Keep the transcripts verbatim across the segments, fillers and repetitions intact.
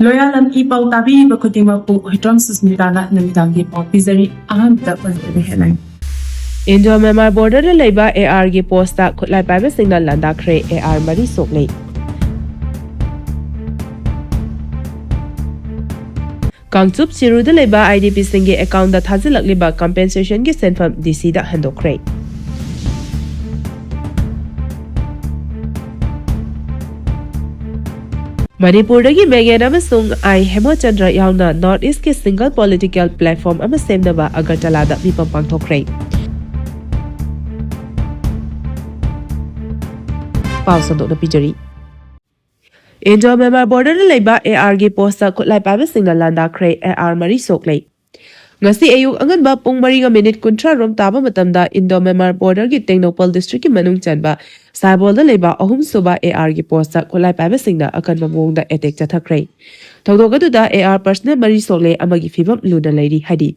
ꯂꯣꯌꯥꯂꯝ E ꯄꯥꯎ ꯇꯥꯕꯤꯔꯤꯕ ꯈꯨꯗꯤꯡꯃꯛꯄꯨ ꯍꯨꯏꯗ꯭ꯔꯣꯝ ꯁꯨꯁꯃꯤꯇꯥꯅ ꯅꯨꯃꯤꯗꯥꯡꯒꯤ ꯄꯥꯎ ꯄꯤꯖꯔꯤ꯫ ꯑꯍꯥꯟꯕꯗ ꯃꯅꯤꯄꯨꯔꯤ ꯍꯦꯠꯂꯥꯏꯟ꯫ ꯏꯟꯗꯣ ꯃ꯭ꯌꯥꯟꯃꯥꯔ ꯕꯣꯔꯗꯔꯗ ꯂꯩꯕ ꯑꯦ ꯑꯥꯔꯒꯤ ꯄꯣꯁꯇ ꯈꯨꯠꯂꯥꯏ ꯄꯥꯏꯕꯁꯤꯡꯅ ꯂꯥꯟꯗꯥꯈ꯭ꯔꯦ, ꯑꯦ ꯑꯥꯔ ꯃꯔꯤ ꯁꯣꯛꯂꯦ꯫ ꯀꯥꯡꯆꯨꯞ ꯆꯤꯔꯨꯗ ꯂꯩꯕ ꯑꯥꯏ ꯗꯤ ꯄꯤꯁꯤꯡꯒꯤ ꯑꯦꯀꯥꯎꯟꯗ ꯊꯥꯖꯤꯜꯂꯛꯂꯤꯕ ꯀꯝꯄꯦꯟꯁꯦꯁꯟꯒꯤ ꯁꯦꯟꯐꯝ ꯗꯤ ꯁꯤꯗ ꯍꯟꯗꯣꯛꯈ꯭ꯔꯦ꯫ ꯃꯅꯤꯄꯨꯔꯗꯒꯤ ꯃꯦꯒꯦꯟ ꯑꯃꯁꯨꯡ ꯑꯥꯏ ꯍꯦꯃꯆꯟꯗ꯭ꯔ ꯌꯥꯎꯅ ꯅꯣꯔꯠ ꯏꯁꯀꯤ ꯁꯤꯡꯒꯜ ꯄꯣꯂꯤꯇꯤꯀꯦꯜ ꯄ꯭ꯂꯦꯠꯐꯣꯝ ꯑꯃ ꯁꯦꯝꯅꯕ ꯑꯒꯔꯇꯂꯥꯗ ꯃꯤꯐꯝ ꯄꯥꯡꯊꯣꯛꯈ꯭ꯔꯦ꯫ ꯄꯥꯎ ꯁꯟꯗꯣꯛꯅ ꯄꯤꯖꯔꯤ꯫ ꯏꯟꯗꯣ ꯃ꯭ꯌꯥꯟꯃꯥꯔ ꯕꯣꯔꯗꯔꯗ ꯂꯩꯕ ꯑꯦ ꯑꯥꯔꯒꯤ ꯄꯣꯁꯇ ꯈꯨꯠꯂꯥꯏ ꯄꯥꯏꯕꯁꯤꯡꯅ ꯂꯥꯟꯗꯥꯈ꯭ꯔꯦ, ꯑꯦ ꯑꯥꯔ ꯃꯔꯤ ꯁꯣꯛꯂꯦ꯫ ꯉꯁꯤ ꯑꯌꯨꯛ ꯑꯉꯟꯕ ꯄꯨꯡ ꯃꯔꯤꯒ ꯃꯤꯅꯤꯠ ꯀꯨꯟꯊ꯭ꯔꯥ ꯔꯣꯝ ꯇꯥꯕ ꯃꯇꯝꯗ ꯏꯟꯗꯣ ꯃ꯭ꯌꯥꯟꯃꯥꯔ ꯕꯣꯔꯗꯔꯒꯤ ꯇꯦꯡꯅꯧꯄꯜ ꯗꯤꯁꯇ꯭ꯔꯤꯛꯀꯤ ꯃꯅꯨꯡ ꯆꯟꯕ ꯁꯥꯏꯕꯣꯜꯗ ꯂꯩꯕ ꯑꯍꯨꯝꯁꯨꯕ ꯑꯦ ꯑꯥꯔꯒꯤ ꯄꯣꯁꯇ ꯈꯨꯠꯂꯥꯏ ꯄꯥꯏꯕꯁꯤꯡꯅ ꯑꯀꯟꯕ ꯃꯑꯣꯡꯗ ꯑꯦꯇꯦꯛ ꯆꯠꯊꯈ꯭ꯔꯦ꯫ ꯊꯧꯗꯣꯛ ꯑꯗꯨꯗ ꯑꯦ ꯑꯥꯔ ꯄꯔꯁꯅꯦꯜ ꯃꯔꯤ ꯁꯣꯛꯂꯦ, ꯑꯃꯒꯤ ꯐꯤꯕꯝ ꯂꯨꯅ ꯂꯩꯔꯤ ꯍꯥꯏꯔꯤ꯫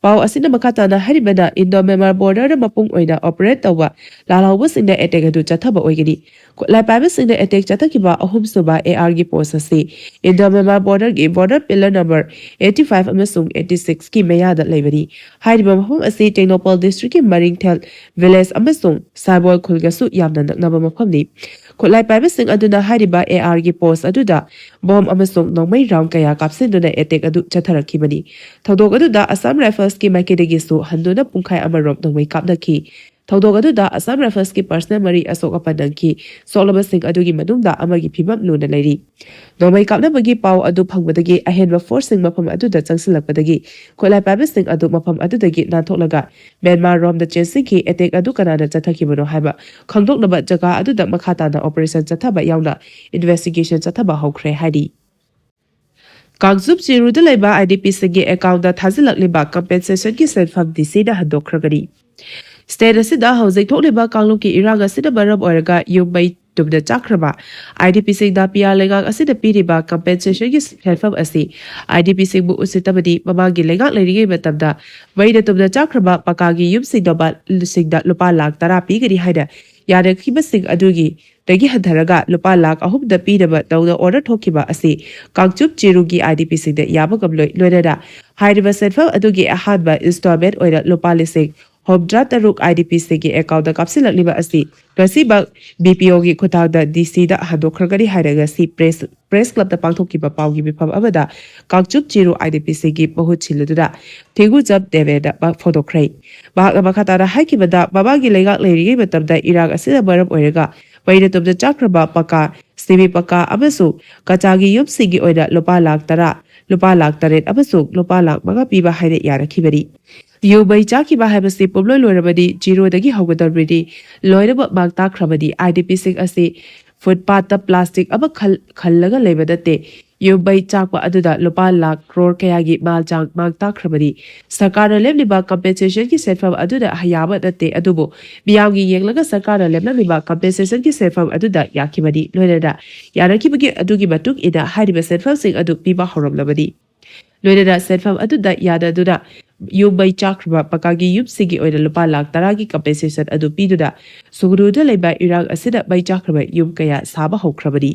ꯄꯥꯎ ꯑꯁꯤꯅ ꯃꯈꯥ ꯇꯥꯅ ꯍꯥꯏꯔꯤꯕꯅ, ꯏꯟꯗꯣ ꯃ꯭ꯌꯥꯟꯃꯥꯔ ꯕꯣꯔꯗꯔꯗ ꯃꯄꯨꯡ ꯑꯣꯏꯅ ꯑꯣꯄꯔꯦꯠ ꯇꯧꯕ ꯂꯥꯜꯍꯧꯕꯁꯤꯡꯅ ꯑꯦꯇꯦꯛ ꯑꯗꯨ ꯆꯠꯊꯕ ꯑꯣꯏꯒꯅꯤ꯫ ꯈꯨꯠꯂꯥꯏ ꯄꯥꯏꯕꯁꯤꯡꯅ ꯑꯦꯇꯦꯛ ꯆꯠꯊꯈꯤꯕ ꯑꯍꯨꯝꯁꯨꯕ ꯑꯦ ꯑꯥꯔꯒꯤ ꯄꯣꯁ ꯑꯁꯤ ꯏꯟꯗꯣ ꯃ꯭ꯌꯥꯟꯃꯥꯔ ꯕꯣꯔꯗꯔꯒꯤ border pillar number eighty five ꯑꯃꯁꯨꯡ eighty sixꯀꯤ ꯃꯌꯥꯗ ꯂꯩꯕꯅꯤ꯫ ꯍꯥꯏꯔꯤꯕ ꯃꯐꯝ ꯑꯁꯤ ꯇꯦꯡꯅꯧꯄꯜ ꯗꯤꯁꯇ꯭ꯔꯤꯛꯀꯤ ꯃꯔꯤꯡꯊꯦꯜ ꯚꯤꯂꯦꯖ ꯑꯃꯁꯨꯡ ꯁꯥꯏꯕꯣꯜ ꯈꯨꯜꯒꯁꯨ ꯌꯥꯝꯅ ꯅꯛꯅꯕ ꯃꯐꯝꯅꯤ꯫ ꯈꯨꯠꯂꯥꯏ ꯄꯥꯏꯕꯁꯤꯡ ꯑꯗꯨꯅ ꯍꯥꯏꯔꯤꯕ ꯑꯦ ꯑꯥꯔꯒꯤ ꯄꯣꯁ ꯑꯗꯨꯗ ꯕꯣꯝ ꯑꯃꯁꯨꯡ ꯅꯣꯡꯃꯩ ꯔꯥꯎꯟ ꯀꯌꯥ ꯀꯥꯞꯁꯤꯟꯗꯨꯅ ꯑꯦꯇꯦꯛ ꯑꯗꯨ ꯆꯠꯊꯔꯛꯈꯤꯕꯅꯤ꯫ ꯊꯧꯗꯣꯛ ꯑꯗꯨꯗ ꯑꯁꯥꯝ ꯔꯥꯏꯐꯜꯁꯀꯤ ꯃꯥꯏꯀꯩꯗꯒꯤꯁꯨ ꯍꯟꯗꯨꯅ ꯄꯨꯡꯈꯥꯏ ꯑꯃꯔꯣꯝ ꯅꯣꯡꯃꯩ ꯀꯥꯞꯅꯈꯤ꯫ ꯊꯧꯗꯣꯛ ꯑꯗꯨꯗ ꯑꯁꯥꯝ ꯔꯥꯏꯐꯜꯁꯀꯤ ꯄꯔꯁꯅꯦꯜ ꯃꯔꯤ ꯑꯁꯣꯛ ꯑꯄꯟ ꯅꯪꯈꯤ꯫ ꯁꯣꯛꯂꯕꯁꯤꯡ ꯑꯗꯨꯒꯤ ꯃꯅꯨꯡꯗ ꯑꯃꯒꯤ ꯐꯤꯕꯝ ꯂꯨꯅ ꯂꯩꯔꯤ꯫ ꯅꯣꯡꯃꯩ ꯀꯥꯞꯅꯕꯒꯤ ꯄꯥꯎ ꯑꯗꯨ ꯐꯪꯕꯗꯒꯤ ꯑꯍꯦꯟꯕ ꯐꯣꯔꯁꯁꯤꯡ ꯃꯐꯝ ꯑꯗꯨꯗ ꯆꯪꯁꯤꯜꯂꯛꯄꯗꯒꯤ ꯈꯨꯠꯂꯥꯏ ꯄꯥꯏꯕꯁꯤꯡ ꯑꯗꯨ ꯃꯐꯝ ꯑꯗꯨꯗꯒꯤ ꯅꯥꯟꯊꯣꯛꯂꯒ ꯃ꯭ꯌꯥꯟꯃꯥꯔ ꯔꯣꯝꯗ ꯆꯦꯟꯁꯤꯟꯈꯤ꯫ ꯑꯦꯇꯦꯛ ꯑꯗꯨ ꯀꯅꯥꯅ ꯆꯠꯊꯈꯤꯕꯅꯣ ꯍꯥꯏꯕ ꯈꯪꯗꯣꯛꯅꯕ ꯖꯒꯥ ꯑꯗꯨꯗ ꯃꯈꯥ ꯇꯥꯅ ꯑꯣꯄꯔꯦꯁꯟ ꯆꯠꯊꯕ ꯌꯥꯎꯅ ꯏꯟꯚꯦꯁꯇꯤꯒꯦꯁꯟ ꯆꯠꯊꯕ ꯍꯧꯈ꯭ꯔꯦ ꯍꯥꯏꯔꯤ꯫ ꯀꯥꯡꯆꯨꯞ ꯆꯤꯔꯨꯗ ꯂꯩꯕ ꯑꯥꯏ ꯗꯤ ꯄꯤꯁꯤꯡꯒꯤ ꯑꯦꯀꯥꯎꯟꯗ ꯊꯥꯖꯤꯜꯂꯛꯂꯤꯕ ꯀꯝꯄꯦꯟꯁꯦꯁꯟꯒꯤ ꯁꯦꯟꯐꯝ ꯗꯤ ꯁꯤꯗ ꯍꯟꯗꯣꯛꯈ꯭ꯔꯒꯅꯤ꯫ ꯁ꯭ꯇꯦꯠ ꯑꯁꯤꯗ ꯍꯧꯖꯤꯛ ꯊꯣꯛꯂꯤꯕ ꯀꯥꯡꯂꯨꯞꯀꯤ ꯏꯔꯥꯡ ꯑꯁꯤꯅ ꯃꯔꯝ ꯑꯣꯏꯔꯒ ꯌꯨꯝ ꯃꯩ ꯇꯨꯝꯅ ꯆꯥꯛꯈ꯭ꯔꯕ IDPꯁꯤꯡꯗ ꯄꯤꯌꯥꯔ ꯂꯩꯉꯥꯛ ꯑꯁꯤꯅ ꯄꯤꯔꯤꯕ compensationꯒꯤ ꯁꯦꯟꯐꯝ ꯑꯁꯤ IDPꯁꯤꯡꯕꯨ ꯎꯁꯤꯠꯇꯕꯗꯤ ꯃꯃꯥꯡꯒꯤ ꯂꯩꯉꯥꯛ ꯂꯩꯔꯤꯉꯩ ꯃꯇꯝꯗ ꯃꯩꯅ ꯇꯨꯝꯅ ꯆꯥꯛꯈ꯭ꯔꯕ ꯄꯀꯥꯒꯤ ꯌꯨꯝꯁꯤꯡꯗ ꯂꯨꯄꯥ ꯂꯥꯈ ꯇꯔꯥ ꯄꯤꯒꯅꯤ ꯍꯥꯏꯅ ꯌꯥꯅꯈꯤꯕꯁꯤꯡ ꯑꯗꯨꯒꯤ ꯗꯒꯤ ꯍꯟꯊꯔꯒ ꯂꯨꯄꯥ ꯂꯥꯈ ꯑꯍꯨꯝꯗ ꯄꯤꯅꯕ ꯇꯧꯅ order ꯊꯣꯛꯈꯤꯕ ꯑꯁꯤ ꯀꯥꯡꯆꯨꯞ ꯆꯤꯔꯨꯒꯤ IDPꯁꯤꯡꯗ ꯌꯥꯕ ꯉꯝꯂꯣꯏ꯫ ꯂꯣꯏꯅꯅ ꯍꯥꯏꯔꯤꯕ ꯁꯦꯟꯐꯝ ꯑꯗꯨꯒꯤ ꯑꯍꯥꯟꯕ installment ꯑꯣꯏꯅ ꯂꯨꯄꯥ ꯂꯤꯁꯤꯡ ꯍꯨꯝꯗ꯭ꯔꯥ ꯇꯔꯨꯛ IDPꯁꯤꯡꯒꯤ accountꯇ ꯀꯥꯞꯁꯤꯜꯂꯛꯂꯤꯕ ꯑꯁꯤ ꯉꯁꯤꯃꯛ BPOꯒꯤ ꯈꯨꯠꯊꯥꯡꯗ DCꯗ ꯍꯟꯗꯣꯛꯈ꯭ꯔꯒꯅꯤ ꯍꯥꯏꯅ ꯉꯁꯤ press press clubꯇ ꯄꯥꯡꯊꯣꯛꯈꯤꯕ ꯄꯥꯎꯒꯤ ꯃꯤꯐꯝ ꯑꯃꯗ ꯀꯥꯡꯆꯨꯞ ꯆꯤꯔꯨ IDPꯁꯤꯡꯒꯤ ꯃꯍꯨꯠ ꯁꯤꯜꯂꯗꯨꯅ ꯊꯦꯡꯒꯨꯖꯝ ꯗꯦꯕꯦꯟꯅ ꯐꯣꯡꯗꯣꯛꯈ꯭ꯔꯦ꯫ ꯃꯍꯥꯛꯅ ꯃꯈꯥ ꯇꯥꯅ ꯍꯥꯏꯈꯤꯕꯗ, ꯃꯃꯥꯡꯒꯤ ꯂꯩꯉꯥꯛ ꯂꯩꯔꯤꯉꯩ ꯃꯇꯝꯗ ꯏꯔꯥꯡ ꯑꯁꯤꯅ ꯃꯔꯝ ꯑꯣꯏꯔꯒ ꯃꯩꯅ ꯇꯨꯝꯅ ꯆꯥꯛꯈ꯭ꯔꯕ ꯄꯀꯥ, semi ꯄꯀꯥ ꯑꯃꯁꯨꯡ ꯀꯆꯥꯒꯤ ꯌꯨꯝꯁꯤꯡꯒꯤ ꯑꯣꯏꯅ ꯂꯨꯄꯥ ꯂꯥꯈ ꯇꯔꯥ, ꯂꯨꯄꯥ ꯂꯥꯈ ꯇꯔꯦꯠ ꯑꯃꯁꯨꯡ ꯂꯨꯄꯥ ꯂꯥꯈ ꯃꯉꯥ ꯄꯤꯕ ꯍꯥꯏꯅ ꯌꯥꯅꯈꯤꯕꯅꯤ꯫ ꯌꯨꯝ ꯃꯩ ꯆꯥꯛꯈꯤꯕ ꯍꯥꯏꯕꯁꯤ ꯄꯨꯝꯂꯣꯏ ꯂꯣꯏꯔꯕꯗꯤ ꯖꯤꯔꯣꯗꯒꯤ ꯍꯧꯒꯗꯧꯔꯤꯅꯤ꯫ ꯂꯣꯏꯅꯃꯛ ꯃꯥꯡ ꯇꯥꯛꯈ꯭ꯔꯕꯅꯤ꯫ IDPꯁꯤꯡ ꯑꯁꯤ footpathꯇ plastic ꯑꯃ ꯈꯜ-, ꯈꯜꯂꯒ ꯂꯩꯕ ꯅꯠꯇꯦ꯫ ꯌꯨꯝ ꯃꯩ ꯆꯥꯛꯄ ꯑꯗꯨꯗ ꯂꯨꯄꯥ ꯂꯥꯈ ꯀ꯭ꯔꯣꯔ ꯀꯌꯥꯒꯤ ꯃꯥꯜ ꯆꯥꯡ ꯃꯥꯡ ꯇꯥꯛꯈ꯭ꯔꯕꯅꯤ꯫ ꯁꯔꯀꯥꯔꯅ ꯂꯦꯝꯂꯤꯕ compensationꯒꯤ ꯁꯦꯟꯐꯝ ꯑꯗꯨꯗ ꯌꯥꯕ ꯅꯠꯇꯦ, ꯑꯗꯨꯕꯨ ꯃꯤꯌꯥꯝꯒꯤ ꯌꯦꯡꯂꯒ ꯁꯔꯀꯥꯔꯅ ꯂꯦꯝꯂꯝꯂꯤꯕ compensationꯒꯤ ꯁꯦꯟꯐꯝ ꯑꯗꯨꯗ ꯌꯥꯈꯤꯕꯅꯤ꯫ ꯂꯣꯏꯅꯅ ꯌꯥꯅꯈꯤꯕꯒꯤ ꯑꯗꯨꯒꯤ ꯃꯇꯨꯡ ꯏꯟꯅ ꯍꯥꯏꯔꯤꯕ ꯁꯦꯟꯐꯝꯁꯤꯡ ꯑꯗꯨ ꯄꯤꯕ ꯍꯧꯔꯝꯂꯕꯅꯤ꯫ ꯂꯣꯏꯅꯅ ꯁꯦꯟꯐꯝ ꯑꯗꯨꯗ ꯌꯥꯅꯗꯨꯅ ꯌꯨꯝ ꯃꯩ ꯆꯥꯛꯈ꯭ꯔꯕ ꯄꯀꯥꯒꯤ ꯌꯨꯝꯁꯤꯡꯒꯤ ꯑꯣꯏꯅ ꯂꯨꯄꯥ ꯂꯥꯈ ꯇꯔꯥꯒꯤ compensation ꯑꯗꯨ ꯄꯤꯗꯨꯅ ꯁꯨꯒꯅꯨꯗ ꯂꯩꯕ ꯏꯔꯥꯡ ꯑꯁꯤꯗ ꯃꯩ ꯆꯥꯛꯈ꯭ꯔꯕ ꯌꯨꯝ ꯀꯌꯥ ꯁꯥꯕ ꯍꯧꯈ꯭ꯔꯕꯅꯤ꯫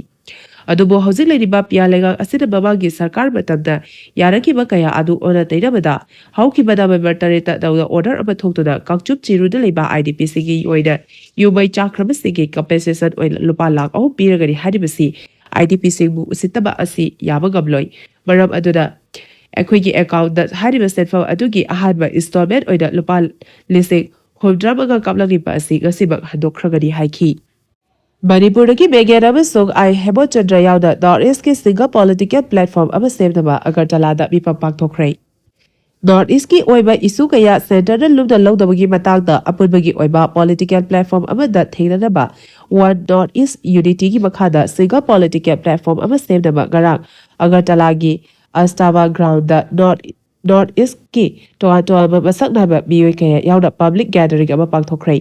ꯑꯗꯨꯕꯨ ꯍꯧꯖꯤꯛ ꯂꯩꯔꯤꯕ ꯄꯤꯌꯥ ꯂꯩꯉꯥꯛ ꯑꯁꯤꯅ ꯃꯃꯥꯡꯒꯤ ꯁꯔꯀꯥꯔ ꯃꯇꯝꯗ ꯌꯥꯅꯈꯤꯕ ꯀꯌꯥ ꯑꯗꯨ ꯑꯣꯟꯅ ꯇꯩꯅꯕꯗ ꯍꯧꯈꯤꯕ ꯅꯕꯦꯝꯕꯔ ꯇꯔꯦꯠꯇ ꯅꯧꯅ order ꯑꯃ ꯊꯣꯛꯇꯨꯅ ꯀꯥꯡꯆꯨꯞ ꯆꯤꯔꯨꯗ ꯂꯩꯕ IDPꯁꯤꯡꯒꯤ ꯑꯣꯏꯅ ꯌꯨꯝ ꯃꯩ ꯆꯥꯛꯈ꯭ꯔꯕꯁꯤꯡꯒꯤ compensation ꯑꯣꯏꯅ ꯂꯨꯄꯥ ꯂꯥꯈ ꯑꯍꯨꯝ ꯄꯤꯔꯒꯅꯤ ꯍꯥꯏꯔꯤꯕꯁꯤ IDPꯁꯤꯡꯕꯨ ꯎꯁꯤꯠꯇꯕ ꯑꯁꯤ ꯌꯥꯕ ꯉꯝꯂꯣꯏ꯫ ꯃꯔꯝ ꯑꯗꯨꯅ ꯑꯩꯈꯣꯏꯒꯤ accountꯇ ꯍꯥꯏꯔꯤꯕ ꯁꯦꯟꯐꯝ ꯑꯗꯨꯒꯤ ꯑꯍꯥꯟꯕ installment ꯑꯣꯏꯅ ꯂꯨꯄꯥ ꯂꯤꯁꯤꯡ ꯍꯨꯝꯗ꯭ꯔꯥ ꯃꯉꯥ ꯀꯥꯞꯂꯛꯂꯤꯕ ꯑꯁꯤ ꯉꯁꯤꯃꯛ ꯍꯟꯗꯣꯛꯈ꯭ꯔꯒꯅꯤ ꯍꯥꯏꯈꯤ꯫ ꯃꯅꯤꯄꯨꯔꯗꯒꯤ ꯃꯦꯒꯦꯟ ꯑꯃꯁꯨꯡ ꯑꯥꯏ ꯍꯦꯃꯆꯟꯗ꯭ꯔ ꯌꯥꯎꯅ North Eastꯀꯤ single political platform ꯑꯃ ꯁꯦꯝꯅꯕ ꯑꯒꯔꯇꯂꯥꯗ ꯃꯤꯐꯝ ꯄꯥꯡꯊꯣꯛꯈ꯭ꯔꯦ꯫ North Eastꯀꯤ ꯑꯣꯏꯕ issue ꯀꯌꯥ centreꯗ ꯂꯨꯝꯅ ꯂꯧꯅꯕꯒꯤ ꯃꯇꯥꯡꯗ ꯑꯄꯨꯟꯕꯒꯤ ꯑꯣꯏꯕ political platform ꯑꯃꯗ ꯊꯦꯡꯅꯅꯕ One North East Unityꯒꯤ ꯃꯈꯥꯗ single political platform ꯑꯃ ꯁꯦꯝꯅꯕ ꯉꯔꯥꯡ ꯑꯒꯔꯇꯂꯥꯒꯤ ꯑꯁꯇꯥꯕꯥ groundꯗ North, North Eastꯀꯤ ꯇꯣꯉꯥꯟ ꯇꯣꯉꯥꯟꯕ ꯃꯁꯛ ꯅꯥꯏꯕ ꯃꯤꯑꯣꯏ ꯀꯌꯥ ꯌꯥꯎꯅ public gathering ꯑꯃ ꯄꯥꯡꯊꯣꯛꯈ꯭ꯔꯦ꯫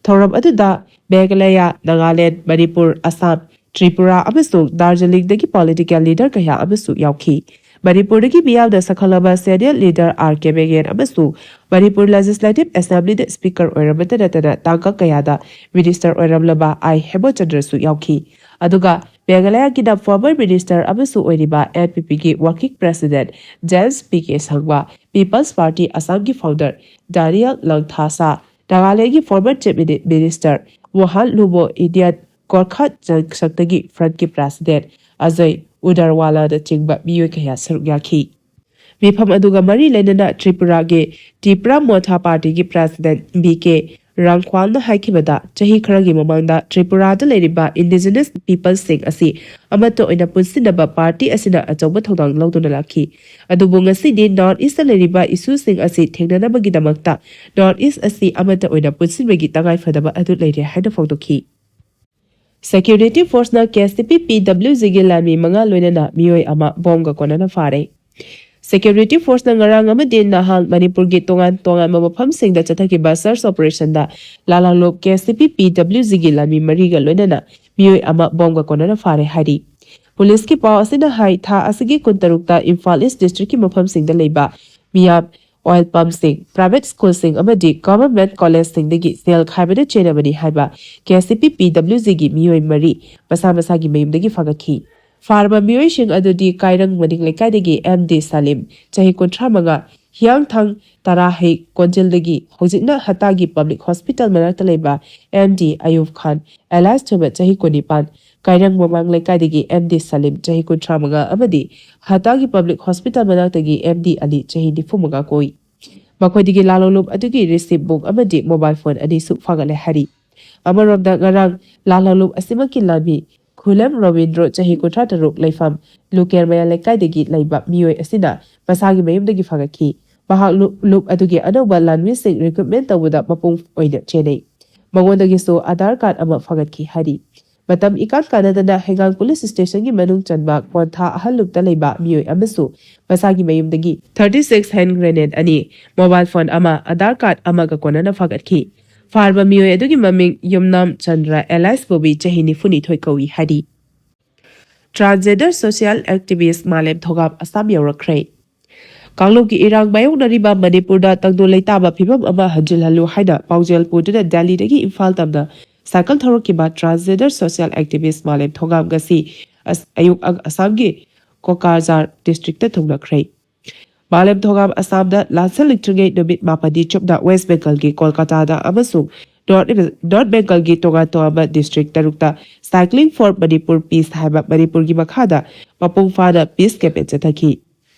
ꯊꯧꯔꯝ ꯑꯗꯨꯗ ꯃꯦꯘꯥꯂꯌꯥ, ꯅꯥꯒꯥꯂꯦꯟꯗ, ꯃꯅꯤꯄꯨꯔ, ꯑꯁꯥꯝ, ꯇ꯭ꯔꯤꯄꯨꯔꯥ ꯑꯃꯁꯨꯡ ꯗꯥꯔꯖꯤꯂꯤꯡꯗꯒꯤ ꯄꯣꯂꯤꯇꯤꯀꯦꯜ ꯂꯤꯗꯔ ꯀꯌꯥ ꯑꯃꯁꯨ ꯌꯥꯎꯈꯤ꯫ ꯃꯅꯤꯄꯨꯔꯗꯒꯤ ꯃꯤꯌꯥꯝꯅ ꯁꯛꯈꯠꯂꯕ ꯁꯦꯅꯤꯌꯔ ꯂꯤꯗꯔ ꯑꯥꯔ ꯀꯦ ꯃꯦꯉꯦꯟ ꯑꯃꯁꯨꯡ ꯃꯅꯤꯄꯨꯔ ꯂꯦꯖꯤꯁꯂꯦꯇꯤꯚ ꯑꯦꯁꯦꯝꯕ꯭ꯂꯤꯗ ꯁ꯭ꯄꯤꯀꯔ ꯑꯣꯏꯔꯝꯕꯇ ꯅꯠꯇꯅ ꯇꯥꯡꯀꯛ ꯀꯌꯥꯗ ꯃꯤꯅꯤꯁꯇꯔ ꯑꯣꯏꯔꯝꯂꯕ ꯑꯥꯏ ꯍꯦꯃꯆꯟꯗ꯭ꯔꯁꯨ ꯌꯥꯎꯈꯤ꯫ ꯑꯗꯨꯒ ꯃꯦꯘꯥꯂꯌꯥꯒꯤꯗ ꯐꯣꯔꯃꯔ ꯃꯤꯅꯤꯁꯇꯔ ꯑꯃꯁꯨ ꯑꯣꯏꯔꯤꯕ ꯑꯦꯟ ꯄꯤ ꯄꯤꯒꯤ working president James P K Sangma, people's party ꯑꯁꯥꯝꯒꯤ ꯐꯥꯎꯟꯗꯔ ꯗꯥꯅꯤꯌꯦꯜ ꯂꯪꯊꯥꯁꯥ, ꯅꯥꯒꯥꯂꯦꯟꯗꯒꯤ former chief minister Mohan Lubo, Indian Gorkha ꯖꯟꯁꯛꯇꯒꯤ ꯐ꯭ꯔꯟꯠꯀꯤ ꯄ꯭ꯔꯦꯁꯤꯗꯦꯟꯠ ꯑꯖꯌ ꯎꯗꯔꯋꯥꯂꯥꯅꯆꯤꯡꯕ ꯃꯤꯑꯣꯏ ꯀꯌꯥ ꯁꯔꯨꯛ ꯌꯥꯈꯤ꯫ ꯃꯤꯐꯝ ꯑꯗꯨꯒ ꯃꯔꯤ ꯂꯩꯅꯅ ꯇ꯭ꯔꯤꯄꯨꯔꯥꯒꯤ ꯇꯤꯄ꯭ꯔꯥ ꯃꯣꯊꯥ ꯄꯥꯔꯇꯤꯒꯤ ꯄ꯭ꯔꯦꯁꯤꯗꯦꯟꯠ ꯕꯤ ꯀꯦ ꯔꯥꯡꯈ꯭ꯋꯥꯜꯅ ꯍꯥꯏꯈꯤꯕꯗ, ꯆꯍꯤ ꯈꯔꯒꯤ ꯃꯃꯥꯡꯗ ꯇ꯭ꯔꯤꯄꯨꯔꯥꯗ ꯂꯩꯔꯤꯕ ꯏꯟꯗꯤꯖꯤꯅꯁ ꯄꯤꯄꯜꯁꯁꯤꯡ ꯑꯁꯤ ꯑꯃꯠꯇ ꯑꯣꯏꯅ ꯄꯨꯟꯁꯤꯟꯅꯕ ꯄꯥꯔꯇꯤ ꯑꯁꯤꯅ ꯑꯆꯧꯕ ꯊꯧꯗꯥꯡ ꯂꯧꯗꯨꯅ ꯂꯥꯛꯈꯤ꯫ ꯑꯗꯨꯕꯨ ꯉꯁꯤꯗꯤ ꯅꯣꯔꯠ ꯏꯁꯇ ꯂꯩꯔꯤꯕ ꯏꯁꯨꯁꯤꯡ ꯑꯁꯤ ꯊꯦꯡꯅꯅꯕꯒꯤꯗꯃꯛꯇ ꯅꯣꯔꯠ ꯏꯁ ꯑꯁꯤ ꯑꯃꯠꯇ ꯑꯣꯏꯅ ꯄꯨꯟꯁꯤꯟꯕꯒꯤ ꯇꯉꯥꯏꯐꯗꯕ ꯑꯗꯨ ꯂꯩꯔꯦ ꯍꯥꯏꯅ ꯐꯣꯡꯗꯣꯛꯈꯤ꯫ ꯁꯦꯀ꯭ꯌꯨꯔꯤꯇꯤ ꯐꯣꯔꯁꯅ ꯀꯦ ꯁꯤ ꯄꯤ ꯄꯤ ꯗꯕ꯭ꯂꯤꯎ ꯖꯤꯒꯤ ꯂꯥꯟꯃꯤ ꯃꯉꯥ ꯂꯣꯏꯅꯅ ꯃꯤꯑꯣꯏ ꯑꯃ ꯕꯣꯝꯒ ꯀꯣꯟꯅꯅ ꯐꯥꯔꯦ꯫ ꯁꯦꯀ꯭ꯌꯨꯔꯤꯇꯤ ꯐꯣꯔꯁꯅ ꯉꯔꯥꯡ ꯑꯃꯗꯤ ꯅꯍꯥꯟ ꯃꯅꯤꯄꯨꯔꯒꯤ ꯇꯣꯉꯥꯟ ꯇꯣꯉꯥꯟꯕ ꯃꯐꯝꯁꯤꯡꯗ ꯆꯠꯊꯈꯤꯕ ꯁꯔꯆ ꯑꯣꯄꯔꯦꯁꯟꯗ ꯂꯥꯂꯥꯂꯨꯞ ꯀꯦ ꯁꯤ ꯄꯤ ꯄꯤ ꯗꯕ꯭ꯂꯤꯎ ꯖꯤꯒꯤ ꯂꯥꯟꯃꯤ ꯃꯔꯤꯒ ꯂꯣꯏꯅꯅ ꯃꯤꯑꯣꯏ ꯑꯃ ꯕꯣꯝꯒ ꯀꯣꯟꯅꯅ ꯐꯥꯔꯦ ꯍꯥꯏꯔꯤ꯫ ꯄꯨꯂꯤꯁꯀꯤ ꯄꯥꯎ ꯑꯁꯤꯅ ꯍꯥꯏ, ꯊꯥ ꯑꯁꯤꯒꯤ ꯀꯨꯟꯇꯔꯨꯛꯇ ꯏꯝꯐꯥꯜ ꯏꯁ ꯗꯤꯁꯇ꯭ꯔꯤꯛꯀꯤ ꯃꯐꯝꯁꯤꯡꯗ ꯂꯩꯕ ꯃꯤꯌꯥꯝ, ꯑꯣꯏꯜ ꯄꯝꯁꯤꯡ, ꯄ꯭ꯔꯥꯏꯚꯦꯠ ꯁ꯭ꯀꯨꯜꯁꯤꯡ ꯑꯃꯗꯤ ꯒꯚꯔꯟꯃꯦꯟꯠ ꯀꯣꯂꯦꯖꯁꯤꯡꯗꯒꯤ ꯁꯦꯜ ꯈꯥꯏꯕꯗ ꯆꯦꯟꯅꯕꯅꯤ ꯍꯥꯏꯕ ꯀꯦ ꯁꯤ ꯄꯤ ꯄꯤ ꯗꯕ꯭ꯂꯤꯎ ꯖꯤꯒꯤ ꯃꯤꯑꯣꯏ ꯃꯔꯤ ꯃꯁꯥ ꯃꯁꯥꯒꯤ ꯃꯌꯨꯝꯗꯒꯤ ꯐꯥꯒꯠꯈꯤ꯫ ꯐꯥꯔꯕ ꯃꯤꯑꯣꯏꯁꯤꯡ ꯑꯗꯨꯗꯤ ꯀꯥꯏꯔꯪ ꯃꯅꯤꯡ ꯂꯩꯀꯥꯏꯗꯒꯤ ꯑꯦꯝ ꯗꯤ ꯁꯂꯤꯝ, ꯆꯍꯤ ꯀꯨꯟꯊ꯭ꯔꯥ ꯃꯉꯥ, ꯍꯤꯌꯥꯡꯊꯥꯡ ꯇꯔꯥꯍꯩ ꯀꯣꯟꯖꯤꯜꯗꯒꯤ ꯍꯧꯖꯤꯛꯅ ꯍꯇꯥꯒꯤ ꯄꯕ꯭ꯂꯤꯛ ꯍꯣꯁꯄꯤꯇꯥꯜ ꯃꯅꯥꯛꯇ ꯂꯩꯕ ꯑꯦꯝ ꯗꯤ ꯑꯌꯨꯕ ꯈꯥꯟ, ꯑꯦꯂꯥꯏꯁ ꯊꯣꯏꯕ, ꯆꯍꯤ ꯀꯨꯟꯅꯤꯄꯥꯟ, ꯀꯥꯏꯔꯪ ꯃꯃꯥꯡ ꯂꯩꯀꯥꯏꯗꯒꯤ ꯑꯦꯝ ꯗꯤ ꯁꯂꯤꯝ, ꯆꯍꯤ ꯀꯨꯟꯊ꯭ꯔꯥ ꯃꯉꯥ, ꯑꯃꯗꯤ ꯍꯇꯥꯒꯤ ꯄꯕ꯭ꯂꯤꯛ ꯍꯣꯁꯄꯤꯇꯥꯜ ꯃꯅꯥꯛꯇꯒꯤ ꯑꯦꯝ ꯗꯤ ꯑꯂꯤ, ꯆꯍꯤ ꯅꯤꯐꯨ ꯃꯉꯥ ꯀꯣꯏ꯫ ꯃꯈꯣꯏꯗꯒꯤ ꯂꯥꯂꯣꯡꯂꯨꯞ ꯑꯗꯨꯒꯤ ꯔꯤꯁꯤꯞ ꯕꯨꯛ ꯑꯃꯗꯤ ꯃꯣꯕꯥꯏꯜ ꯐꯣꯟ ꯑꯅꯤꯁꯨ ꯐꯥꯒꯠꯂꯦ ꯍꯥꯏꯔꯤ꯫ ꯑꯃꯔꯣꯝꯗ, ꯉꯔꯥꯡ ꯂꯥꯂꯣꯡꯂꯨꯞ ꯑꯁꯤꯃꯛꯀꯤ ꯂꯥꯟꯃꯤ ꯈꯨꯂꯦꯝ ꯔꯣꯕꯤꯟꯗ꯭ꯔꯣ, ꯆꯍꯤ ꯀꯨꯟꯊ꯭ꯔꯥ ꯇꯔꯨꯛ, ꯂꯩꯐꯝ ꯂꯨꯀꯦꯔ ꯃꯌꯥ ꯂꯩꯀꯥꯏꯗꯒꯤ ꯂꯩꯕ ꯃꯤꯑꯣꯏ ꯑꯁꯤꯅ ꯃꯁꯥꯒꯤ ꯃꯌꯨꯝꯗꯒꯤ ꯐꯥꯒꯠꯈꯤ꯫ ꯃꯍꯥꯛ ꯂꯨꯞ, ꯂꯨꯞ ꯑꯗꯨꯒꯤ ꯑꯅꯧꯕ ꯂꯥꯟꯃꯤꯁꯤꯡ ꯔꯤꯀ꯭ꯔꯨꯠꯃꯦꯟ ꯇꯧꯕꯗ ꯃꯄꯨꯡ ꯑꯣꯏꯅ ꯆꯦꯟꯅꯩ꯫ ꯃꯉꯣꯟꯗꯒꯤꯁꯨ ꯑꯥꯙꯥꯔ ꯀꯥꯔꯗ ꯑꯃ ꯐꯥꯒꯠꯈꯤ ꯍꯥꯏꯔꯤ꯫ ꯃꯇꯝ ꯏꯀꯥꯟ ꯀꯥꯟꯅꯗꯅ ꯍꯩꯉꯥꯡ ꯄꯨꯂꯤꯁ ꯁ꯭ꯇꯦꯁꯟꯒꯤ ꯃꯅꯨꯡ ꯆꯟꯕ ꯀꯣꯟꯊꯥ ꯑꯍꯜꯂꯨꯞꯇ ꯂꯩꯕ ꯃꯤꯑꯣꯏ ꯑꯃꯁꯨ ꯃꯁꯥꯒꯤ ꯃꯌꯨꯝꯗꯒꯤ ꯊꯥꯔꯇꯤ ꯁꯤꯛꯁ ꯍꯦꯟ ꯒ꯭ꯔꯦꯅꯦꯗ ꯑꯅꯤ, ꯃꯣꯕꯥꯏꯜ ꯐꯣꯟ ꯑꯃ, ꯑꯥꯙꯥꯔ ꯀꯥꯔꯗ ꯑꯃꯒ ꯀꯣꯟꯅꯅ ꯐꯥꯒꯠꯈꯤ꯫ ꯐꯥꯔꯕ ꯃꯤꯑꯣꯏ ꯑꯗꯨꯒꯤ ꯃꯃꯤꯡ ꯌꯨꯝꯅꯥꯝ ꯆꯟꯗ꯭ꯔ alias ꯕꯣꯕꯤ, ꯆꯍꯤ ꯅꯤꯐꯨꯅꯤꯊꯣꯏ ꯀꯧꯏ ꯍꯥꯏꯔꯤ꯫ Transgender social activist ꯃꯥꯂꯦꯝ ꯊꯣꯒꯥꯝ ꯑꯁꯥꯝ ꯌꯧꯔꯛꯈ꯭ꯔꯦ꯫ ꯀꯥꯡꯂꯨꯞꯀꯤ ꯏꯔꯥꯡ ꯃꯥꯌꯣꯛꯅꯔꯤꯕ ꯃꯅꯤꯄꯨꯔꯗ ꯇꯪꯗꯨ ꯂꯩꯇꯥꯕ ꯐꯤꯕꯝ ꯑꯃ ꯍꯟꯖꯤꯜꯍꯜꯂꯨ ꯍꯥꯏꯅ ꯄꯥꯎꯖꯦꯜ ꯄꯨꯗꯨꯅ ꯗꯦꯜꯂꯤꯗꯒꯤ ꯏꯝꯐꯥꯜ ꯇꯝꯅ ꯁꯥꯏꯀꯜ ꯊꯧꯔꯛꯈꯤꯕ transgender social activist ꯃꯥꯂꯦꯝ ꯊꯣꯒꯥꯝ ꯉꯁꯤ ꯑꯁ-, ꯑꯌꯨꯛ ꯑ-, ꯑꯁꯥꯝꯒꯤ ꯀꯣꯀꯥꯖꯥꯔ district ꯇ ꯊꯨꯡꯂꯈ꯭ꯔꯦ꯫ ꯃꯥꯂꯦꯝ ꯊꯣꯒꯥꯝ ꯑꯁꯥꯝꯗ ꯂꯥꯟꯁꯜꯂꯛꯇ꯭ꯔꯤꯉꯩ ꯅꯨꯃꯤꯠ ꯃꯥꯄꯟꯅꯤ ꯆꯨꯞꯅ West Bengal ꯒꯤ ꯀꯣꯜꯀꯇꯥꯗ ꯑꯃꯁꯨꯡ North, North Bengal ꯒꯤ ꯇꯣꯉꯥꯟ ꯇꯣꯉꯥꯟꯕ district ꯇꯔꯨꯛꯇ Cycling for Manipur Peace ꯍꯥꯏꯕ ꯃꯅꯤꯄꯨꯔꯒꯤ ꯃꯈꯥꯗ ꯃꯄꯨꯡ ꯐꯥꯅ peace campaign ꯆꯠꯊꯈꯤ꯫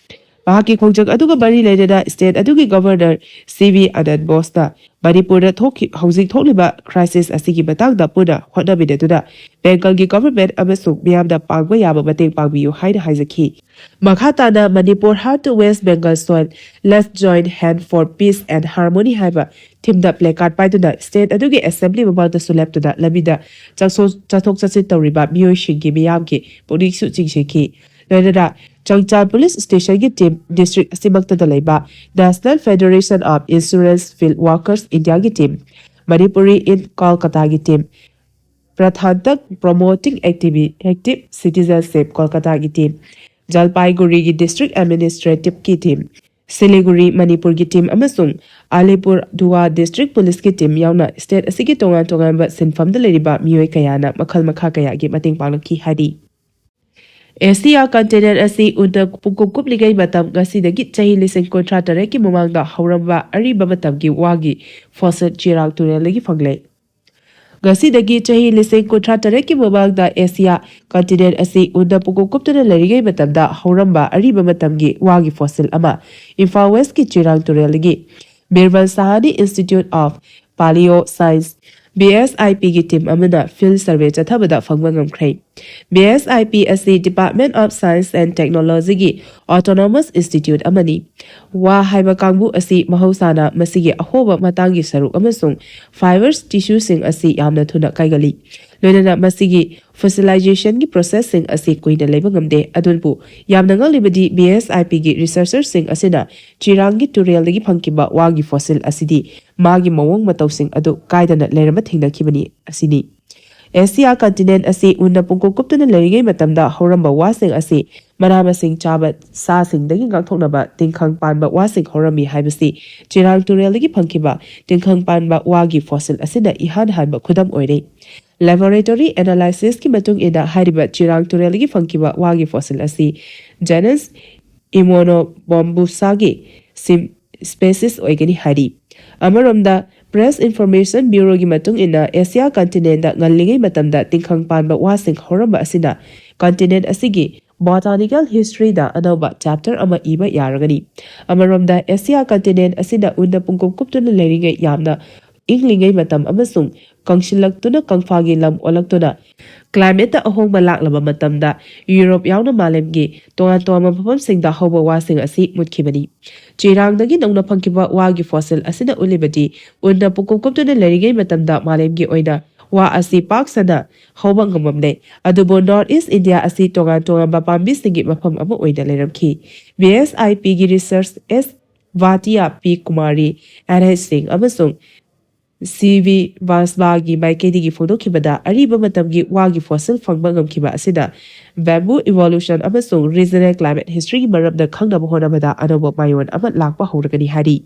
ꯃꯍꯥꯛꯀꯤ ꯈꯣꯡꯖꯪ ꯑꯗꯨꯒ ꯃꯔꯤ ꯂꯩꯅꯅ state ꯑꯗꯨꯒꯤ governor ꯁꯤ ꯚꯤ ꯑꯅꯟ ꯕꯣꯁꯅ ꯃꯅꯤꯄꯨꯔꯗ ꯊꯣꯛꯈꯤ-, ꯍꯧꯖꯤꯛ ꯊꯣꯛꯂꯤꯕ crisis ꯑꯁꯤꯒꯤ ꯃꯇꯥꯡꯗ ꯄꯨꯟꯅ ꯍꯣꯠꯅꯃꯤꯟꯅꯗꯨꯅ Bengal ꯒꯤ government ꯑꯃꯁꯨꯡ ꯃꯤꯌꯥꯝꯅ ꯄꯥꯡꯕ ꯌꯥꯕ ꯃꯇꯦꯡ ꯄꯥꯡꯕꯤꯌꯨ ꯍꯥꯏꯅ ꯍꯥꯏꯖꯈꯤ꯫ ꯃꯈꯥ ꯇꯥꯅ Manipur Heart to West Bengal Soil, Let's Join Hand for Peace and Harmony ꯍꯥꯏꯕ theme ꯗ placard ꯄꯥꯏꯗꯨꯅ state ꯑꯗꯨꯒꯤ assembly ꯃꯃꯥꯡꯗꯁꯨ ꯂꯦꯞꯇꯨꯅ ꯂꯝꯕꯤꯗ ꯆꯠꯊꯣꯛ ꯆꯠꯊꯣꯛ ꯆꯠꯁꯤꯟ ꯇꯧꯔꯤꯕ ꯃꯤꯑꯣꯏꯁꯤꯡꯒꯤ ꯃꯤꯌꯥꯝꯒꯤ ꯄꯨꯛꯅꯤꯡꯁꯨ ꯆꯤꯡꯁꯤꯟꯈꯤ꯫ ꯂꯣꯏꯅꯅ ꯆꯪꯆꯥꯜ police station ꯒꯤ team, district ꯑꯁꯤꯃꯛꯇꯗ ꯂꯩꯕ National Federation of Insurance Field Workers India ꯒꯤ team, Manipuri in Kolkata ꯒꯤ team, Pradhan Tak Promoting Activi-, Active Citizenship Kolkata ꯒꯤ team, ꯖꯜꯄꯥꯏꯒꯨꯔꯤꯒꯤ district administrative ꯀꯤ team, ꯁꯤꯂꯤꯒꯨꯔꯤ ꯃꯅꯤꯄꯨꯔꯒꯤ team ꯑꯃꯁꯨꯡ ꯑꯂꯤꯄꯨꯔ ꯗꯨꯋꯥ district police ꯀꯤ team ꯌꯥꯎꯅ state ꯑꯁꯤꯒꯤ ꯇꯣꯉꯥꯟ ꯇꯣꯉꯥꯟꯕ ꯁꯤꯟꯐꯝꯗ ꯂꯩꯔꯤꯕ ꯃꯤꯑꯣꯏ ꯀꯌꯥꯅ ꯃꯈꯜ ꯃꯈꯥ ꯀꯌꯥꯒꯤ ꯃꯇꯦꯡ ꯄꯥꯡꯂꯛꯈꯤ ꯍꯥꯏꯔꯤ꯫ ꯑꯦꯁꯤꯌꯥ continent ꯑꯁꯤ ꯎꯟꯅ ꯄꯨꯡꯀꯨꯞ ꯀꯨꯞꯂꯤꯉꯩ ꯃꯇꯝ ꯉꯁꯤꯗꯒꯤ ꯆꯍꯤ ꯂꯤꯁꯤꯡ ꯀꯨꯟꯊ꯭ꯔꯥ ꯇꯔꯦꯠꯀꯤ ꯃꯃꯥꯡꯗ ꯍꯧꯔꯝꯕ ꯑꯔꯤꯕ ꯃꯇꯝꯒꯤ ꯋꯥꯒꯤ fossil ꯆꯦꯔꯥꯡ ꯇꯨꯔꯦꯜꯗꯒꯤ ꯐꯪꯂꯦ꯫ ꯉꯁꯤꯗꯒꯤ ꯆꯍꯤ ꯂꯤꯁꯤꯡ ꯀꯨꯟꯊ꯭ꯔꯥ ꯇꯔꯦꯠꯀꯤ ꯃꯃꯥꯡꯗ ꯑꯦꯁꯤꯌꯥ continent ꯑꯁꯤ ꯎꯟꯅ ꯄꯨꯡꯀꯨꯞ ꯀꯨꯞꯇꯨꯅ ꯂꯩꯔꯤꯉꯩ ꯃꯇꯝꯗ ꯍꯧꯔꯝꯕ ꯑꯔꯤꯕ ꯃꯇꯝꯒꯤ ꯋꯥꯒꯤ fossil ꯑꯃ ꯏꯝꯐꯥꯜ West ꯀꯤ ꯆꯦꯔꯥꯡ ꯇꯨꯔꯦꯜꯗꯒꯤ ꯃꯤꯔꯕꯜ ꯁꯍꯥꯅꯤ Institute of Paleo Science, B S I P ꯒꯤ team ꯑꯃꯅ field survey ꯆꯠꯊꯕꯗ ꯐꯪꯕ ꯉꯝꯈ꯭ꯔꯦ꯫ BSIP ꯑꯁꯤ Department of Science and Technologyꯒꯤ autonomous institute ꯑꯃꯅꯤ꯫ ꯋꯥ ꯍꯥꯏꯕ ꯀꯥꯡꯕꯨ ꯑꯁꯤ ꯃꯍꯧꯁꯥꯅ ꯃꯁꯤꯒꯤ ꯑꯍꯣꯕ ꯃꯇꯥꯡꯒꯤ ꯁꯔꯨꯛ ꯑꯃꯁꯨꯡ fibrous tissueꯁꯤꯡ ꯑꯁꯤ ꯌꯥꯝꯅ ꯊꯨꯅ ꯀꯥꯏꯒꯜꯂꯤ꯫ ꯂꯣꯏꯅꯅ ꯃꯁꯤꯒꯤ fossilizationꯒꯤ processꯁꯤꯡ ꯑꯁꯤ ꯀꯨꯏꯅ ꯂꯩꯕ ꯉꯝꯗꯦ꯫ ꯑꯗꯨꯕꯨ ꯌꯥꯝꯅ ꯉꯛꯂꯤꯕꯗꯤ BSIPꯒꯤ researcherꯁꯤꯡ ꯑꯁꯤꯅ ꯆꯤꯔꯥꯡꯒꯤ ꯇꯨꯔꯦꯜꯗꯒꯤ ꯐꯪꯈꯤꯕ ꯋꯥꯒꯤ fossil ꯑꯁꯤꯗꯤ ꯃꯥꯒꯤ ꯃꯑꯣꯡ ꯃꯇꯧꯁꯤꯡ ꯑꯗꯨ ꯀꯥꯏꯗꯅ ꯂꯩꯔꯝꯕ ꯊꯦꯡꯅꯈꯤꯕꯅꯤ ꯑꯁꯤꯅꯤ꯫ Asia continent ꯑꯁꯤ ꯎꯟꯅ ꯄꯨꯡꯀꯨꯞ ꯀꯨꯞꯇꯨꯅ ꯂꯩꯔꯤꯉꯩ ꯃꯇꯝꯗ ꯍꯧꯔꯝꯕ ꯋꯥꯁꯤꯡ ꯑꯁꯤ ꯃꯅꯥ ꯃꯁꯤꯡ ꯆꯥꯕ ꯁꯥꯁꯤꯡꯗꯒꯤ ꯉꯥꯛꯊꯣꯛꯅꯕ ꯇꯤꯡꯈꯪ ꯄꯥꯟꯕ ꯋꯥꯁꯤꯡ ꯍꯧꯔꯝꯃꯤ ꯍꯥꯏꯕꯁꯤ ꯆꯤꯔꯥꯡ ꯇꯨꯔꯦꯜꯗꯒꯤ ꯐꯪꯈꯤꯕ ꯇꯤꯡꯈꯪ ꯄꯥꯟꯕ ꯋꯥꯒꯤ fossil ꯑꯁꯤꯅ ꯏꯍꯥꯟ ꯍꯥꯟꯕ ꯈꯨꯗꯝ ꯑꯣꯏꯔꯦ꯫ Laboratory analysisꯀꯤ ꯃꯇꯨꯡ ꯏꯟꯅ ꯍꯥꯏꯔꯤꯕ ꯆꯤꯔꯥꯡ ꯇꯨꯔꯦꯜꯗꯒꯤ ꯐꯪꯈꯤꯕ ꯋꯥꯒꯤ fossil ꯑꯁꯤ genus Immonobambusaꯒꯤ sim-, species ꯑꯣꯏꯒꯅꯤ ꯍꯥꯏꯔꯤ꯫ ꯑꯃꯔꯣꯝꯗ, Press Information Bureauꯒꯤ ꯃꯇꯨꯡ ꯏꯟꯅ Asia continentꯗ ꯉꯜꯂꯤꯉꯩ ꯃꯇꯝꯗ ꯇꯤꯡꯈꯪ ꯄꯥꯟꯕ ꯋꯥꯁꯤꯡ ꯍꯧꯔꯝꯕ ꯑꯁꯤꯅ continent ꯑꯁꯤꯒꯤ botanical historyꯗ ꯑꯅꯧꯕ chapter ꯑꯃ ꯏꯕ ꯌꯥꯔꯒꯅꯤ꯫ ꯑꯃꯔꯣꯝꯗ, Asia continent ꯑꯁꯤꯅ ꯎꯟꯅ ꯄꯨꯡꯀꯨꯞ ꯀꯨꯞꯇꯨꯅ ꯂꯩꯔꯤꯉꯩ ꯌꯥꯝꯅ ꯏꯪꯂꯤꯉꯩ ꯃꯇꯝ ꯑꯃꯁꯨꯡ ꯀꯪꯁꯤꯜꯂꯛꯇꯨꯅ ꯀꯪꯐꯥꯒꯤ ꯂꯝ ꯑꯣꯜꯂꯛꯇꯨꯅ climateꯇ ꯑꯍꯣꯡꯕ ꯂꯥꯛꯂꯕ ꯃꯇꯝꯗ ꯌꯨꯔꯣꯞ ꯌꯥꯎꯅ ꯃꯥꯂꯦꯝꯒꯤ ꯇꯣꯉꯥꯟ ꯇꯣꯉꯥꯟꯕ ꯃꯐꯝꯁꯤꯡꯗ ꯍꯧꯕ ꯋꯥꯁꯤꯡ ꯑꯁꯤ ꯃꯨꯠꯈꯤꯕꯅꯤ꯫ ꯆꯤꯔꯥꯡꯗꯒꯤ ꯅꯧꯅ ꯐꯪꯈꯤꯕ ꯋꯥꯒꯤ fossil ꯑꯁꯤꯅ ꯎꯠꯂꯤꯕꯗꯤ ꯎꯟꯅ ꯄꯨꯡꯀꯨꯞ ꯀꯨꯞꯇꯨꯅ ꯂꯩꯔꯤꯉꯩ ꯃꯇꯝꯗ ꯃꯥꯂꯦꯝꯒꯤ ꯑꯣꯏꯅ ꯋꯥ ꯑꯁꯤ ꯄꯥꯛ ꯁꯟꯅ ꯍꯧꯕ ꯉꯝꯂꯝꯂꯦ꯫ ꯑꯗꯨꯕꯨ North East India ꯑꯁꯤ ꯇꯣꯉꯥꯟ ꯇꯣꯉꯥꯟꯕ ꯄꯥꯝꯕꯤꯁꯤꯡꯒꯤ ꯃꯐꯝ ꯑꯃ ꯑꯣꯏꯅ ꯂꯩꯔꯝꯈꯤ꯫ BSIPꯒꯤ researcher S Bhatia, P Kumari, N H Singh ꯑꯃꯁꯨꯡ C V Basbaꯒꯤ ꯃꯥꯏꯀꯩꯗꯒꯤ ꯐꯣꯡꯗꯣꯛꯈꯤꯕꯗ, ꯑꯔꯤꯕ ꯃꯇꯝꯒꯤ ꯋꯥꯒꯤ fossil ꯐꯪꯕ ꯉꯝꯈꯤꯕ ꯑꯁꯤꯅ bamboo evolution ꯑꯃꯁꯨꯡ regional climate historyꯒꯤ ꯃꯔꯝꯗ ꯈꯪꯅꯕ ꯍꯣꯠꯅꯕꯗ ꯑꯅꯧꯕ ꯃꯥꯏꯑꯣꯟ ꯑꯃ ꯂꯥꯛꯄ ꯍꯧꯔꯒꯅꯤ ꯍꯥꯏꯔꯤ꯫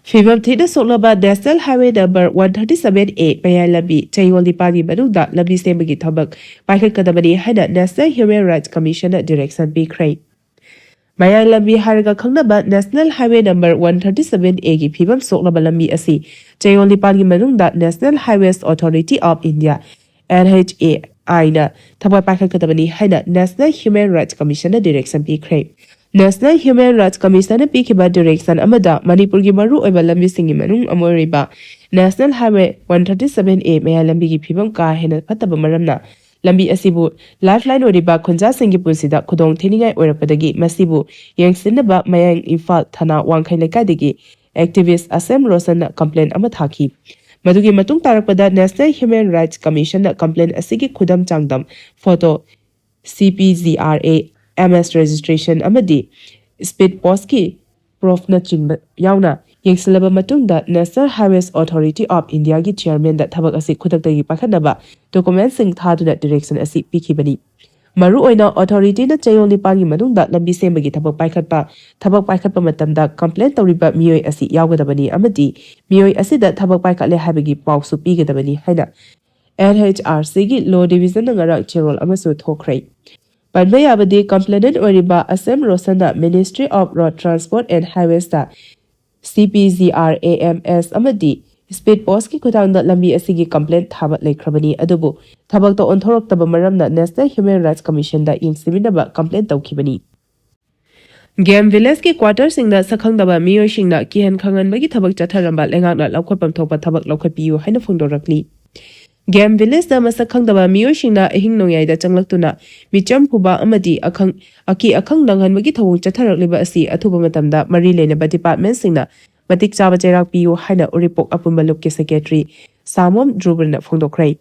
ꯐꯤꯕꯝ ꯊꯤꯅ ꯁꯣꯛꯂꯕ National Highway number one thirty seven A ꯃꯌꯥꯏ ꯂꯝꯕꯤ ꯆꯌꯣꯜ ꯅꯤꯄꯥꯟꯒꯤ ꯃꯅꯨꯡꯗ ꯂꯝꯕꯤ ꯁꯦꯝꯕꯒꯤ ꯊꯕꯛ ꯄꯥꯏꯈꯠꯀꯗꯕꯅꯤ ꯍꯥꯏꯅ National Human Rights Commissionꯅ direction ꯄꯤꯈ꯭ꯔꯦ꯫ ꯃꯌꯥꯏ ꯂꯝꯕꯤ ꯍꯥꯏꯔꯒ ꯈꯪꯅꯕ National Highway number one thirty seven Aꯒꯤ ꯐꯤꯕꯝ ꯁꯣꯛꯂꯕ ꯂꯝꯕꯤ ꯑꯁꯤ ꯆꯌꯣꯜ ꯅꯤꯄꯥꯟꯒꯤ ꯃꯅꯨꯡꯗ National Highways Authority of India, NHAIꯅ ꯊꯕꯛ ꯄꯥꯏꯈꯠꯀꯗꯕꯅꯤ ꯍꯥꯏꯅ National Human Rights Commissionꯅ direction ꯄꯤꯈ꯭ꯔꯦ꯫ National Human Rights Commissionꯅ ꯄꯤꯈꯤꯕ direction ꯑꯃꯗ ꯃꯅꯤꯄꯨꯔꯒꯤ ꯃꯔꯨꯑꯣꯏꯕ ꯂꯝꯕꯤꯁꯤꯡꯒꯤ ꯃꯅꯨꯡ ꯑꯃ ꯑꯣꯏꯔꯤꯕ National Highway one thirty seven A ꯃꯌꯥꯏ ꯂꯝꯕꯤꯒꯤ ꯐꯤꯕꯝ ꯀꯥ ꯍꯦꯟꯅ ꯐꯠꯇꯕ ꯃꯔꯝꯅ ꯂꯝꯕꯤ ꯑꯁꯤꯕꯨ lifeline ꯑꯣꯏꯔꯤꯕ ꯈꯨꯟꯖꯥꯁꯤꯡꯒꯤ ꯄꯨꯟꯁꯤꯗ ꯈꯨꯗꯣꯡ ꯊꯤꯅꯤꯡꯉꯥꯏ ꯑꯣꯏꯔꯛꯄꯗꯒꯤ ꯃꯁꯤꯕꯨ ꯌꯦꯡꯁꯤꯟꯅꯕ ꯃꯌꯥꯡ ꯏꯝꯐꯥꯜ ꯊꯅꯥ ꯋꯥꯡꯈꯩ ꯂꯩꯀꯥꯏꯗꯒꯤ activist ꯑꯁꯦꯝ ꯔꯣꯁꯟꯅ complaint ꯑꯃ ꯊꯥꯈꯤ꯫ ꯃꯗꯨꯒꯤ ꯃꯇꯨꯡ ꯇꯥꯔꯛꯄꯗ National Human Rights Commissionꯅ complaint ꯑꯁꯤꯒꯤ ꯈꯨꯗꯝ ꯆꯥꯡꯗꯝ, photo, C P G R A M S registration ꯑꯃꯗꯤ speed postꯀꯤ proofꯅꯆꯤꯡꯕ ꯌꯥꯎꯅ ꯌꯦꯡꯁꯤꯜꯂꯕ ꯃꯇꯨꯡꯗ National Highways Authority of Indiaꯒꯤ chairmanꯗ ꯊꯕꯛ ꯑꯁꯤ ꯈꯨꯗꯛꯇꯒꯤ ꯄꯥꯏꯈꯠꯅꯕ documentꯁꯤꯡ ꯊꯥꯗꯨꯅ direction ꯑꯁꯤ ꯄꯤꯈꯤꯕꯅꯤ꯫ ꯃꯔꯨꯑꯣꯏꯅ authorityꯅ ꯆꯌꯣꯜ ꯅꯤꯄꯥꯟꯒꯤ ꯃꯅꯨꯡꯗ ꯂꯝꯕꯤ ꯁꯦꯝꯕꯒꯤ ꯊꯕꯛ ꯄꯥꯏꯈꯠꯄ, ꯊꯕꯛ ꯄꯥꯏꯈꯠꯄ ꯃꯇꯝꯗ complaint ꯇꯧꯔꯤꯕ ꯃꯤꯑꯣꯏ ꯑꯁꯤ ꯌꯥꯎꯒꯗꯕꯅꯤ ꯑꯃꯗꯤ ꯃꯤꯑꯣꯏ ꯑꯁꯤꯗ ꯊꯕꯛ ꯄꯥꯏꯈꯠꯂꯦ ꯍꯥꯏꯕꯒꯤ ꯄꯥꯎꯁꯨ ꯄꯤꯒꯗꯕꯅꯤ ꯍꯥꯏꯅ N H R Cꯒꯤ Law Divisionꯅ ꯉꯔꯥꯡ ꯆꯦꯔꯣꯜ ꯑꯃꯁꯨ ꯊꯣꯛꯈ꯭ꯔꯦ꯫ ꯄꯟꯕ ꯌꯥꯕꯗꯤ, complainant ꯑꯣꯏꯔꯤꯕ ꯑꯁꯦꯝ ꯔꯣꯁꯟꯅ Ministry of Road Transport and Highwaysꯇ C P G R A M S ꯑꯃꯗꯤ speed postꯀꯤ ꯈꯨꯠꯊꯥꯡꯗ ꯂꯝꯕꯤ ꯑꯁꯤꯒꯤ complaint ꯊꯥꯕ ꯂꯩꯈ꯭ꯔꯕꯅꯤ, ꯑꯗꯨꯕꯨ ꯊꯕꯛꯇ ꯑꯣꯟꯊꯣꯔꯛꯇꯕ ꯃꯔꯝꯅ National Human Rights Commissionꯗ ꯌꯦꯡꯁꯤꯟꯃꯤꯟꯅꯕ complaint ꯇꯧꯈꯤꯕꯅꯤ꯫ Game Villageꯀꯤ quarterꯁꯤꯡꯗ ꯁꯛꯈꯪꯗꯕ ꯃꯤꯑꯣꯏꯁꯤꯡꯅ ꯀꯤꯍꯟ ꯈꯪꯍꯟꯕꯒꯤ ꯊꯕꯛ ꯆꯠꯊꯔꯝꯕ ꯂꯩꯉꯥꯛꯅ ꯂꯧꯈꯠꯐꯝ ꯊꯣꯛꯄ ꯊꯕꯛ ꯂꯧꯈꯠꯄꯤꯌꯨ ꯍꯥꯏꯅ ꯐꯣꯡꯗꯣꯔꯛꯂꯤ꯫ Game Villageꯇ ꯃꯁꯛ ꯈꯪꯗꯕ ꯃꯤꯑꯣꯏꯁꯤꯡꯅ ꯑꯍꯤꯡ ꯅꯣꯡꯌꯥꯏꯗ ꯆꯪꯂꯛꯇꯨꯅ ꯃꯤꯆꯝ ꯐꯨꯕ ꯑꯃꯗꯤ ꯑꯈꯪ-, ꯑꯀꯤ ꯑꯈꯪ ꯅꯪꯍꯟꯕꯒꯤ ꯊꯧꯑꯣꯡ ꯆꯠꯊꯔꯛꯂꯤꯕ ꯑꯁꯤ ꯑꯊꯨꯕ ꯃꯇꯝꯗ ꯃꯔꯤ ꯂꯩꯅꯕ departmentꯁꯤꯡꯅ ꯃꯇꯤꯛ ꯆꯥꯕ ꯆꯩꯔꯥꯛ ꯄꯤꯌꯨ ꯍꯥꯏꯅ ꯎꯔꯤꯄꯣꯛ ꯑꯄꯨꯟꯕ ꯂꯨꯞꯀꯤ secretary ꯁꯥꯃꯣꯝ ꯙ꯭ꯔꯨꯕꯅ ꯐꯣꯡꯗꯣꯛꯈ꯭ꯔꯦ꯫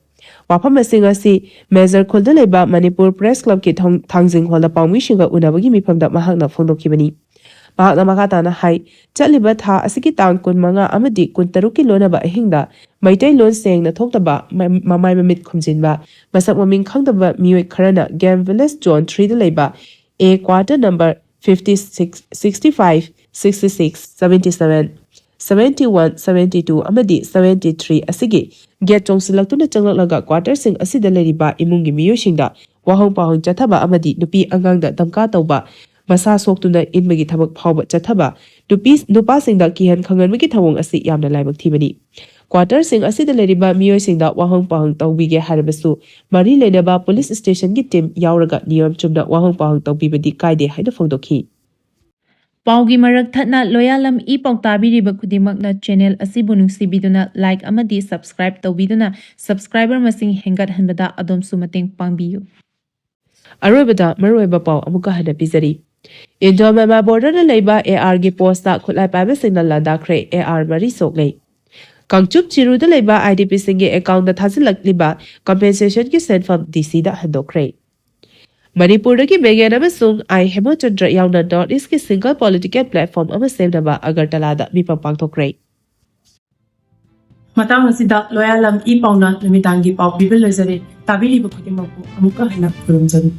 ꯋꯥꯐꯝꯁꯤꯡ ꯑꯁꯤ ꯃꯦꯖꯔ ꯈꯨꯜꯗ ꯂꯩꯕ ꯃꯅꯤꯄꯨꯔ Press Clubꯀꯤ ꯊꯣꯡ-, ꯊꯥꯡꯖꯤꯡ ꯍꯣꯜꯗ ꯄꯥꯎꯃꯤꯁꯤꯡꯒ ꯎꯅꯕꯒꯤ ꯃꯤꯐꯝꯗ ꯃꯍꯥꯛꯅ ꯐꯣꯡꯗꯣꯛꯈꯤꯕꯅꯤ꯫ ꯃꯍꯥꯛꯅ ꯃꯈꯥ ꯇꯥꯅ ꯍꯥꯏ, ꯆꯠꯂꯤꯕ ꯊꯥ ꯑꯁꯤꯒꯤ ꯇꯥꯡ ꯀꯨꯟꯃꯉꯥ ꯑꯃꯗꯤ ꯀꯨꯟꯇꯔꯨꯛꯀꯤ ꯂꯣꯟꯅꯕ ꯑꯍꯤꯡꯗ ꯃꯩꯇꯩꯂꯣꯟ ꯁꯦꯡꯅ ꯊꯣꯛꯇꯕ, ꯃ-, ꯃꯃꯥꯏ ꯃꯃꯤꯠ ꯈꯨꯝꯖꯤꯟꯕ, ꯃꯁꯛ ꯃꯃꯤꯡ ꯈꯪꯗꯕ ꯃꯤꯑꯣꯏ ꯈꯔꯅ Game Village Zone threeꯗ ꯂꯩꯕ A quarter number fifty six, sixty five, sixty six, seventy seven, seventy one, seventy two ꯑꯃꯗꯤ seventy three ꯑꯁꯤꯒꯤ gate ꯆꯣꯡꯁꯤꯜꯂꯛꯇꯨꯅ ꯆꯪꯂꯛꯂꯒ quarterꯁꯤꯡ ꯑꯁꯤꯗ ꯂꯩꯔꯤꯕ ꯏꯃꯨꯡꯒꯤ ꯃꯤꯑꯣꯏꯁꯤꯡꯗ ꯋꯥꯍꯪ ꯄꯥꯎꯍꯪ ꯆꯠꯊꯕ ꯑꯃꯗꯤ ꯅꯨꯄꯤ ꯑꯉꯥꯡꯗ ꯙꯝꯀꯥ ꯇꯧꯕ, ꯃꯁꯥ ꯁꯣꯛꯇꯨꯅ ꯏꯟꯕꯒꯤ ꯊꯕꯛ ꯐꯥꯎꯕ ꯆꯠꯊꯕ, ꯅꯨꯄꯤ, ꯅꯨꯄꯥꯁꯤꯡꯗ ꯀꯤꯍꯟ ꯈꯪꯍꯟꯕꯒꯤ ꯊꯧꯑꯣꯡ ꯑꯁꯤ ꯌꯥꯝꯅ ꯂꯥꯏꯕꯛ ꯊꯤꯕꯅꯤ꯫ Quarterꯁꯤꯡ ꯑꯁꯤꯗ ꯂꯩꯔꯤꯕ ꯃꯤꯑꯣꯏꯁꯤꯡꯗ ꯋꯥꯍꯪ ꯄꯥꯎꯍꯪ ꯇꯧꯕꯤꯒꯦ ꯍꯥꯏꯔꯕꯁꯨ ꯃꯔꯤ ꯂꯩꯅꯕ police stationꯒꯤ team ꯌꯥꯎꯔꯒ ꯅꯤꯌꯣꯝ ꯆꯨꯝꯅ ꯋꯥꯍꯪ ꯄꯥꯎꯍꯪ ꯇꯧꯕꯤꯕꯗꯤ ꯀꯥꯏꯗꯦ ꯍꯥꯏꯅ ꯐꯣꯡꯗꯣꯛꯈꯤ꯫ ꯄꯥꯎꯒꯤ ꯃꯔꯛ ꯊꯠꯅ ꯂꯣꯌꯥꯂꯝ ꯏ ꯄꯥꯎ ꯇꯥꯕꯤꯔꯤꯕ ꯈꯨꯗꯤꯡꯃꯛꯅ ꯆꯦꯅꯦꯜ ꯑꯁꯤꯕꯨ ꯅꯨꯡꯁꯤꯕꯤꯗꯨꯅ ꯂꯥꯏꯛ ꯑꯃꯗꯤ ꯁꯕꯁꯀ꯭ꯔꯥꯏꯕ ꯇꯧꯕꯤꯗꯨꯅ ꯁꯕꯁꯀ꯭ꯔꯥꯏꯕꯔ ꯃꯁꯤꯡ ꯍꯦꯟꯒꯠꯍꯟꯕꯗ ꯑꯗꯣꯝꯁꯨ ꯃꯇꯦꯡ ꯄꯥꯡꯕꯤꯌꯨ꯫ ꯑꯔꯣꯏꯕꯗ ꯃꯔꯨꯑꯣꯏꯕ ꯄꯥꯎ ꯑꯃꯨꯛꯀ ꯍꯟꯅ ꯄꯤꯖꯔꯤ꯫ ꯏꯟꯗꯣ ꯃ꯭ꯌꯥꯟꯃꯥꯔ ꯕꯣꯔꯗꯔꯗ ꯂꯩꯕ AR ꯒꯤ ꯄꯣꯁꯇ ꯈꯨꯠꯂꯥꯏ ꯄꯥꯏꯕꯁꯤꯡꯅ ꯂꯥꯟꯗꯥꯈ꯭ꯔꯦ꯫ AR ꯃꯔꯤ ꯁꯣꯛꯂꯦ꯫ ꯀꯥꯡꯆꯨꯞ ꯆꯤꯔꯨꯗ ꯂꯩꯕ IDP ꯁꯤꯡꯒꯤ ꯑꯦꯀꯥꯎꯟꯗ ꯊꯥꯖꯤꯜꯂꯛꯂꯤꯕ ꯀꯝꯄꯦꯟꯁꯦꯁꯟꯒꯤ ꯁꯦꯟꯐꯝ DC ꯗ ꯍꯟꯗꯣꯛꯈ꯭ꯔꯦ꯫ ꯃꯅꯤꯄꯨꯔꯗꯒꯤ ꯃꯦꯒꯦꯟ ꯑꯃꯁꯨꯡ ꯑꯥꯏ ꯍꯦꯃꯆꯟꯗ꯭ꯔ ꯌꯥꯎꯅ North East ꯀꯤ single political platform ꯑꯃ ꯁꯦꯝꯅꯕ ꯑꯒꯔꯇꯂꯥꯗ ꯃꯤꯐꯝ ꯄꯥꯡꯊꯣꯛꯈ꯭ꯔꯦ꯫ ꯃꯇꯥꯡ ꯑꯁꯤꯗ ꯂꯣꯌꯥꯂꯝ ꯏ ꯄꯥꯎꯅ ꯅꯨꯃꯤꯗꯥꯡꯒꯤ ꯄꯥꯎ ꯄꯤꯕ ꯂꯣꯏꯖꯔꯦ꯫ ꯇꯥꯕꯤꯔꯤꯕ ꯈꯨꯗꯤꯡꯃꯛꯄꯨ ꯑꯃꯨꯛꯀ ꯍꯟꯅ ꯈꯨꯔꯨꯝꯖꯔꯤ꯫